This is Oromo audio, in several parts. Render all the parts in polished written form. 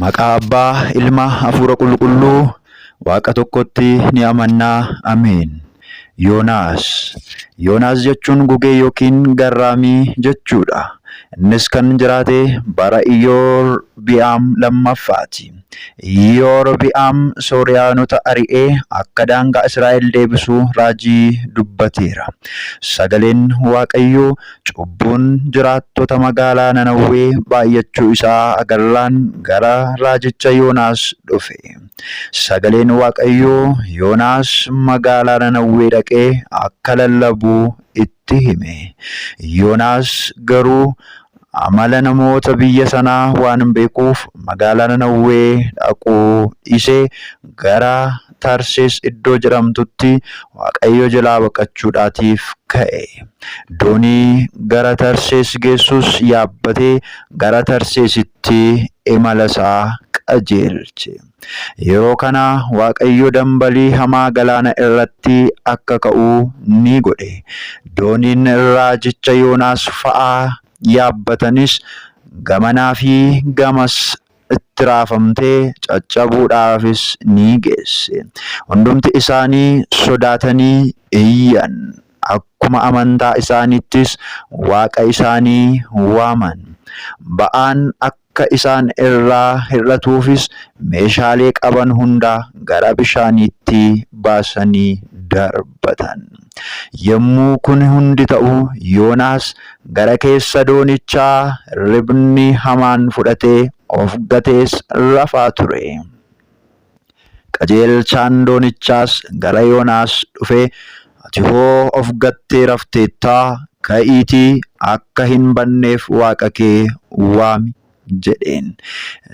Maqaa Abbaa, Ilma, Hafuura Qulqulluu, Waaqa tokkotti ni amannaa. Ameen. Yoonaas. Yoonaas jechuun gugee yookiin garraamii jechuudha. Innis kan jiraate bara Iyoorbi'aam lammaffaati. Iyoorbi'aam Sooriyaanota ari'ee akka daangaa Israa'el deebisu raajii dubbateera. Sagaleen Waaqayyoo Cubbuun jiraattota magaalaa Nanawwee baay'achuu isaa agarraan gara raajicha Yoonaas dhufe. Sagaleen Waaqayyoo Yoonaas magaalaa Nanawwee dhaqee akka lallabu itti hime. Yoonaas garuu amala namoota biyya sanaa waan beekuuf magaalaa Nanawwee dhaquu dhiisee gara Tarsees iddoo jedhamtutti Waaqayyo jalaa baqachuudhaatiif ka'e. Doonii gara Tarsees geessus yaabbatee gara Tarseesitti imala isaa qajeelche. Yeroo kana Waaqayyo dambalii hamaa galaana irratti akka ka'u ni godhe. Dooniin raajicha Yoonaas fa'aa yaabbatanis gamanaa fi gamas itti raafamtee caccabuudhaafis ni geesse. Hundumti isaanii sodaatanii iyyan. Akkuma amantaa isaaniittis Waaqa isaanii waaman. Ba'aan akka isaan irraa hir'atuufis meeshaalee qaban hunda gara bishaaniitti baasanii darbatan. Yommuu kun hundi ta'u Yoonaas gara keessa doonichaa hirribni hamaan fudhatee of gatees rafaa ture. Qajeelchaan doonichaas gara Yoonaas dhufee, Ati hoo of gattee rafteettaa? Ka'iitii akka hin badneef waaqa kee waami jedheen.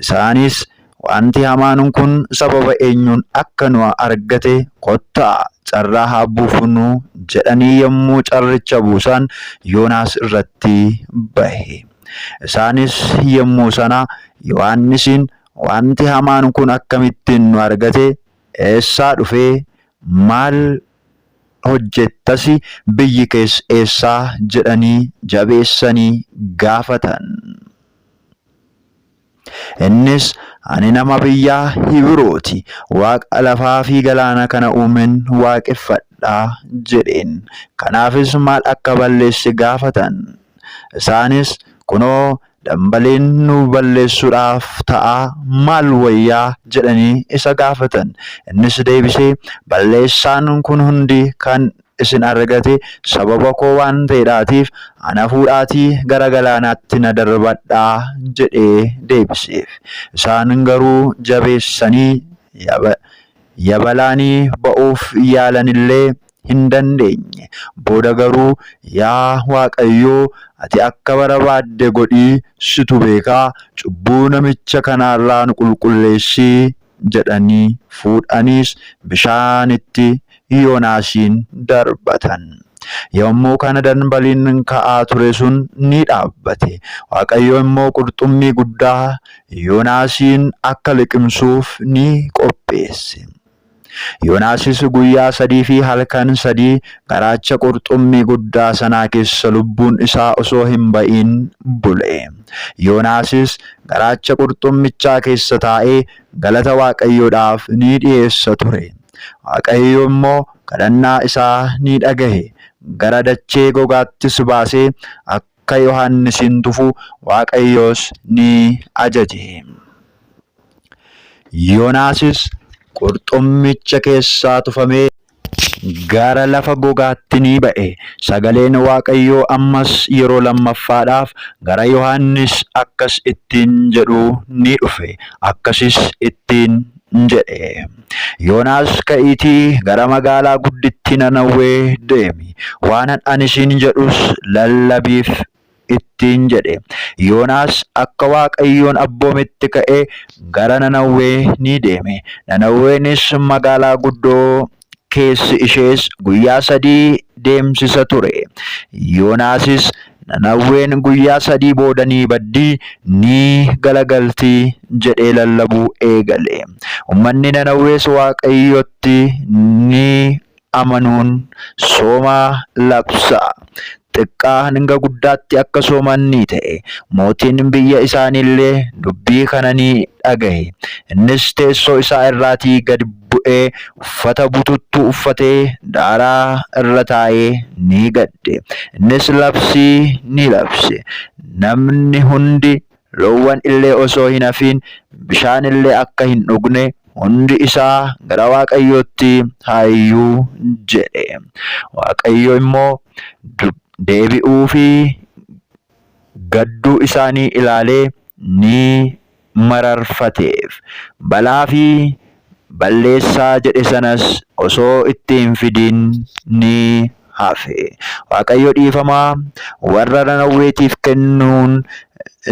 Isaanis, Wanti hamaan kun sababa eenyuun akka nu argate kottaa carraa haa buufnu jedhanii yommuu carricha buusan Yoonaas irratti bahe. Isaanis yommuu sana Yohaannisiin, Wanti hamaan kun akkamittiin nu argate? Eessaa dhufee? Maal hojjettasi? Biyyi kees eessaa? jedhanii jabeessanii gaafatan. Innis, Ani nama biyya Hibirooti, Waaqa lafaa fi galaana kana uumen waaqeffadha jedheen. Kanaafis maal akka balleesse gaafatan. Isaanis, Kunoo, dambaliin nu balleessuudhaaf ta'a, maal wayyaa? jedhanii isa gaafatan. Innis deebisee, Balleessaan kun hundi kan isin argate sababa koo waan ta'eedhaatiif ana fuudhaatii gara galaanaatti na darbadhaa jedhee deebiseef. Isaan garuu jabeessanii yabalaanii ba'uuf yaalanillee hin dandeenye. Booda garuu yaa Waaqayyoo ati akka barbaadde godhii situ beekaa cubbuu namicha kanaarraa nu qulqulleessi jedhanii fuudhaniis bishaanitti Yoonaasiin darbatan. Yommuu kana danbaliin ka'aa ture sun ni dhaabbate. Waaqayyo immoo qurxummii guddaa Yoonaasiin akka liqimsuuf ni qopheesse. Yoonaasis guyyaa sadii fi halkan sadii garaacha qurxummii guddaa sanaa keessa lubbuun isaa osoo hin ba'iin bule. Yoonaasis garaacha qurxummichaa keessa taa'ee galata Waaqayyoodhaaf ni dhi'eessa ture. Waaqayyo immoo kadhannaa isaa ni dhagahe, gara dachee gogaattis baasee akka Yohaannisiin tufu Waaqayyos ni ajaje. Yoonaasis qurxummicha keessaa tufamee gara lafa gogaatti ni ba'e. Sagaleen Waaqayyoo ammas yeroo lammaffaadhaaf gara Yohaannis akkas ittiin jedhu ni dhufe. Akkasis ittiin jedhe. Yoonaas ka'iitii gara magaalaa guddittii Nanawwee deemi. Waanan ani siin jedhus lallabiif ittiin jedhe. Yoonaas akka Waaqayyoon abboometti ka'ee gara Nanawwee ni deeme. Nanawweenis magaalaa guddoo keessi ishees guyyaa sadii deemsisa ture. Yoonaasis Nanawween guyyaa sadii booda ni baddi, ni galagalti jedhee lallabuu eegale. Ummanni Nanawwees Waaqayyotti ni amanuun sooma labsa. Xiqqaa hanga guddaatti akka sooman ni ta'e. Mootiin biyya isaaniillee dubbii kana ni dhagahe. Innis teessoo isaa irraatii gad bu'ee uffata bututtuu uffatee daaraa irra taa'ee ni gadde. Innis labsii ni labse. Namni hundi loowwan illee osoo hin hafiin bishaan illee akka hin dhugne hundi isaa gara Waaqayyootti haa iyyuu jedhe. Waaqayyo immoo deebi'uu fi gadduu isaanii ilaalee ni mararfateef. Balaa fi balleessaa jedhe sanas osoo itti hin fidin ni hafe. Waaqayyo dhiifama warra Nanawweetiif kennuun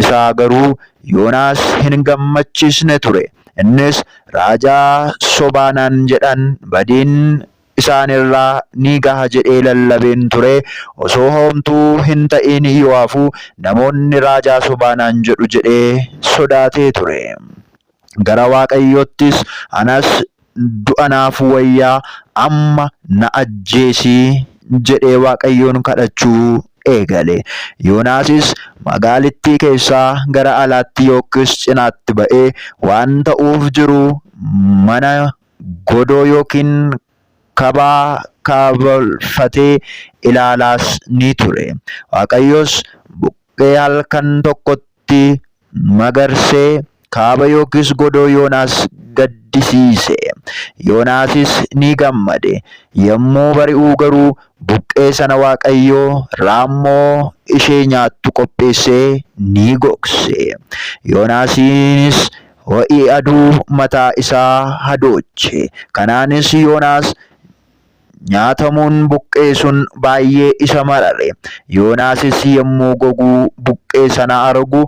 isaa garuu Yoonaas hin gammachiisne ture. Innis raajaa sobaa naan jedhan badiin isaanirraa ni gaha jedhee lallabeen ture osoo homtuu hin ta'iin yoo hafu namoonni raajaa sobaa naan jedhu jedhee sodaatee ture. Gara Waaqayyoottis anas du'a naaf wayyaa amma na ajjeesi jedhee Waaqayyoon kadhachuu eegale. Yoonaasis magaalittii keessaa gara alaatti yookiis cinaatti ba'ee waan ta'uuf jiru mana godoo yookiin kabaa kaabalfatee ilaalaas ni ture. Waaqayyos buqqee halkan tokkotti magarsee kaaba yookiis godoo Yoonaas gaddisiise. Yoonaasis ni gammade. Yommuu bari'uu garuu buqqee sana Waaqayyo raammoo ishee nyaattu qopheessee ni gogse. Yoonaasiinis Ho'i aduu mataa isaa hadooche. Kanaanis Yoonaas nyaatamuun buqqee sun baay'ee isa marare. Yoonaasis yommuu goguu buqqee sana argu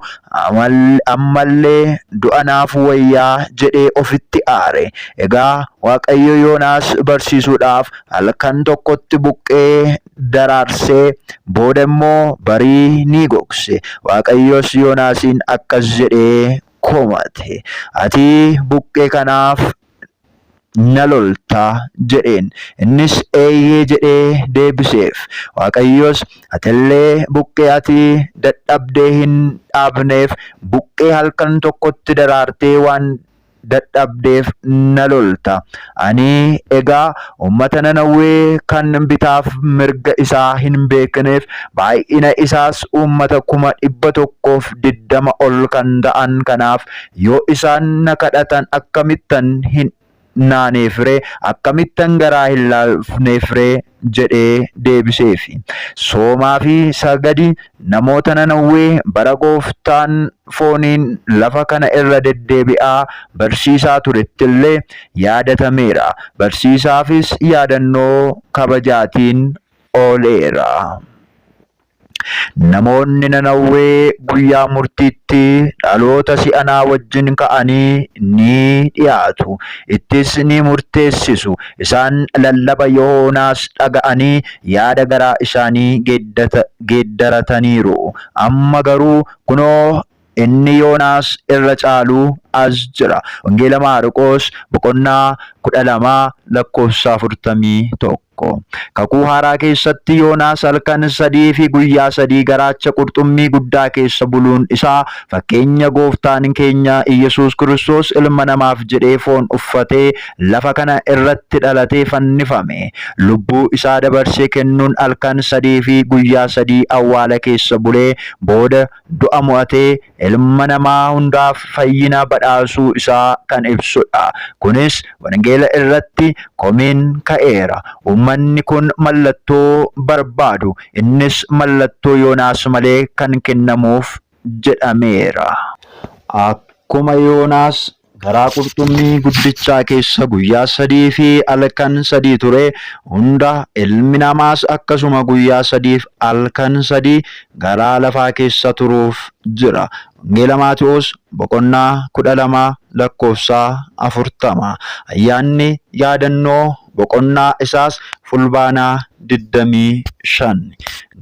ammallee du'a naaf wayyaa jedhee ofitti aare. Egaa Waaqayyo Yoonaas barsiisuudhaaf halkan tokkotti buqqee daraarsee booda immoo barii ni gogse. Waaqayyos Yoonaasiin akkas jedhee komate. Ati buqqee kanaaf na lolta jedheen. Innis eeyyee jedhee deebiseef. Waaqayyos atillee buqqee ati dadhabdee hin dhaabneef buqqee halkan tokkotti daraartee waan dadhabdeef na lolta. Ani egaa uummata Nanawwee kan bitaaf mirga isaa hin beekneef baay'ina isaas uummata 120,000 ol kan ta'an kanaaf yoo isaan na kadhatan akkamittan hin naaneefree akkamittan garaa hin laafneefree jedhee deebiseefi. Soomaa fi sagadi namoota Nanawwee bara Gooftaan fooniin lafa kana irra deddeebi'aa barsiisaa turettillee yaadatameera. Barsiisaafis yaadannoo kabajaatiin ooleera. Namoonni Nanawwee guyyaa murtiitti dhaloota si'anaa wajjin ka'anii ni dhi'aatu, ittis ni murteessisu. Isaan lallaba Yoonaas dhaga'anii yaada garaa isaanii geeddarataniiru. Amma garuu kunoo inni Yoonaas irra caalu as jira. Wangeela Maarqos boqonnaa 12 lakkoofsa 41. Kakuu Haaraa keessatti Yoonaas halkan sadii fi guyyaa sadii garaacha qurxummii guddaa keessa buluun isaa fakkeenya Gooftaan keenya Iyyasuus Kiristoos ilma namaaf jedhee foon uffatee lafa kana irratti dhalatee fannifame. Lubbuu isaa dabarsee kennuun halkan sadii fi guyyaa sadii awwaala keessa bulee booda du'a mo'atee ilma namaa hundaaf fayyina badhaasuu isaa kan ibsudha. Kunis wangeela irratti komiin ka'eera. Uummanni kun mallattoo barbaadu. Innis mallattoo Yoonaas malee kan kennamuuf jedhameera. Akkuma Yoonaas garaa qurxummii guddichaa keessa guyyaa sadii fi halkan sadii ture hunda ilmi namaas akkasuma guyyaa sadiif halkan sadii garaa lafaa keessa turuuf jira. Wangeela Maatiwoos boqonnaa 12 lakkoofsa 40. Ayyaanni yaadannoo boqonnaa isaas Fulbaana 25.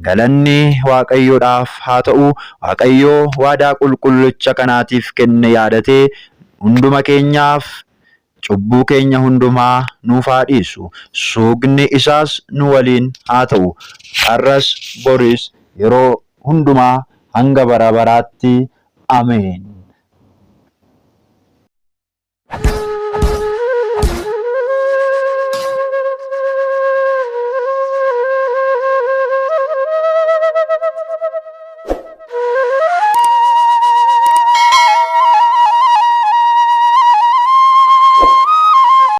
Galanni Waaqayyoodhaaf haa ta'u, Waaqayyo waadaa qulqullicha kanaatiif kenne yaadatee hunduma keenyaaf Cubbuu keenya hundumaa nuuf haa dhiisu. Suugni isaas nu waliin haa ta'u. Har'as boris yeroo hundumaa hanga bara baraatti. Ameen.